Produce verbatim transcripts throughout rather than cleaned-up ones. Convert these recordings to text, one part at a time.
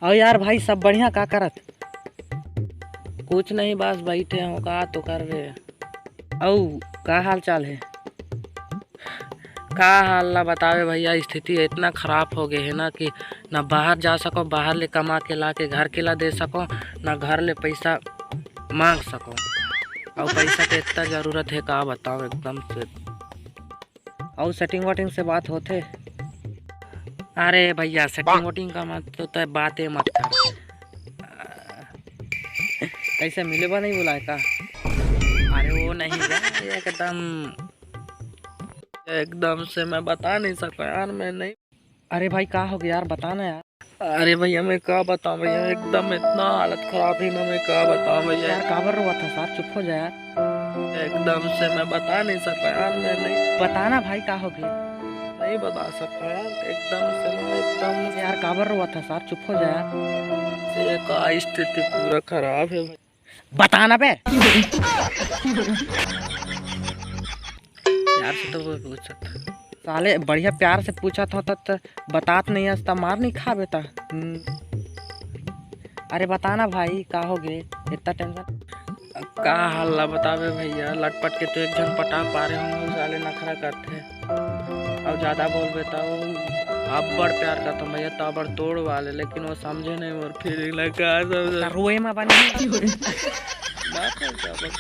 अउ यार भाई, सब बढ़िया? का करत? कुछ नहीं, बस बैठे हों। का तो करबे। अउ का हाल चाल हे? का हाल ला बतावे भैया, स्थिति इतना खराब हो गए हे ना कि ना बाहर जा सको, बाहर ले कमा के ला के घर के ला दे सको, ना घर ले पैसा मांग सको। अउ पैसा के इतना जरूरत हे, का बताओ एकदम से। अउ सेटिंग वटिंग से बात होथे? अरे भैया, सेटिंग वटिंग का मत तो तय बातें मत कर। कैसे, मिले बा नहीं बुलाए का? अरे वो नहीं बे, एकदम, एकदम से मैं बता नहीं सको यार, मैं नहीं। अरे भाई, का हो गया यार, बता ना यार। अरे भैया, मैं का बताऊं भैया, एकदम इतना हालत खराब है ना, मैं का बताऊं भैया। यार, काबर रोवत हस यार, चुप हो जा यार। एकदम से मैं बता नहीं सको यार, मैं नहीं। बता ना भाई, का हो गया? नहीं बता सकता यार, एकदम से ना, एकदम से। यार, काबर रोवत हस यार, चुप हो जा यार। से का स्थिति पूरा खराब है भाई। बता ना बे। प्यार से तो वो पूछ सकता। साले, बढ़िया प्यार से पूछत हो त, त बतात नहीं हस त मार नहीं खाबे त। हम्म। अरे बता ना भाई, का हो गे? इतना टेंशन। का हाल ला बताबे भैया, लटपट के तो एक झन पटा पा रहे हूँ, साले नखरा करथे। अउ ज्यादा बोलबे त अब्बड़ प्यार करथों भैया, त अब्बड़ तोड़ वाले, लेकिन वो समझे नहीं मोर फीलिंग ला, का समझे? त रोए मा बने। बात है क्या बस?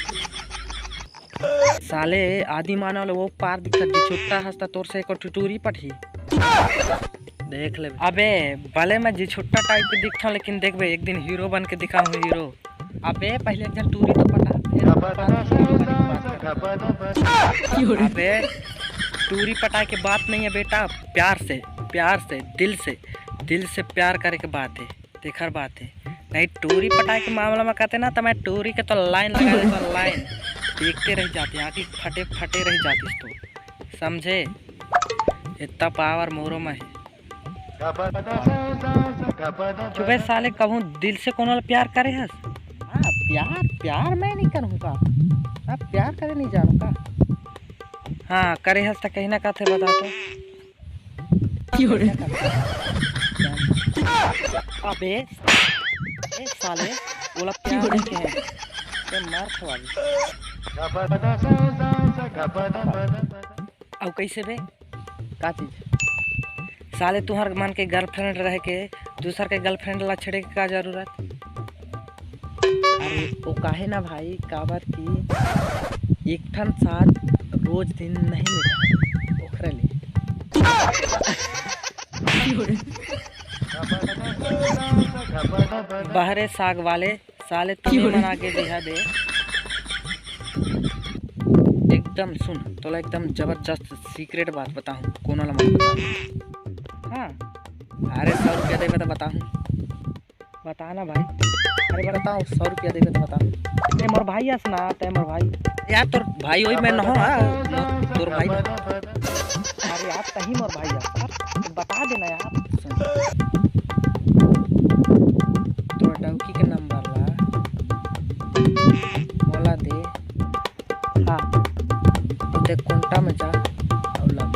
साले आदि मानव ले वो पार दिखत, जी छुट्टा हस त तोर से एको ठो टूरी पटही। देख ले। अबे, भले मैं जी छुट्टा टाइप के दिखथों, लेकिन देखबे, एक दिन हीरो बन के दिखाहूँ, हीरो। अबे, पहले एक झन टूरी तो पटा, फिर बात करबे। अबे, टूरी पटाए के बात नहीं है बेटा, प्यार से, प्यार से, दिल से, दिल से प्यार करे के बात है। तेखर बात है। नहीं, टूरी पटाए के मामला में कहते ना, तो मैं टूरी के तो लाइन लगा देता, लाइन। देखते रह जाते, आँखी फटे फटे रह जाते तो, समझे? इतना पावर मोरो में है। चुबे साले, कहूँ दिल से कोनो ला प्यार करे हस? हाँ, प्यार, प्यार मैं नहीं करूँगा। आप प्यार करे नहीं जानो का? हाँ, करे हस त कहीं ना कहते, बता तो। अबे, ए साले, ओला प्यार नहीं कहे। ते मार खवा दे। अउ कैसे बे? का चीज? साले, तुहर मन के गर्लफ्रेंड रह के दूसर के गर्लफ्रेंड ला छेड़े के का जरूरत? अरे, वो काहे ना भाई, काबर कि एक ठन साग रोज दिन नहीं मिलता, ओखरे ले। बहरे साग वाले साले, तुमन मन आगे देहा दे। एकदम सुन, तोला एकदम जबरदस्त सीक्रेट बात बताहूँ, कोनो ला मत बता। हाँ, अरे, सौ रुपया देबे त बताहूँ। बता ना भाई। अरे बताओ, सौ रुपया देबे त बताओ। ए, मोर भाई अस ना, ते मोर भाई। यार, तोर भाई होई, मैं नहो, हाँ, तोर भाई। अरे यार, तही मोर भाई अस, बता देना यार। सुन। तोर डौकी के नंबर ला मोला दे। हाँ, तो ते कोंटा में जा अउ लग।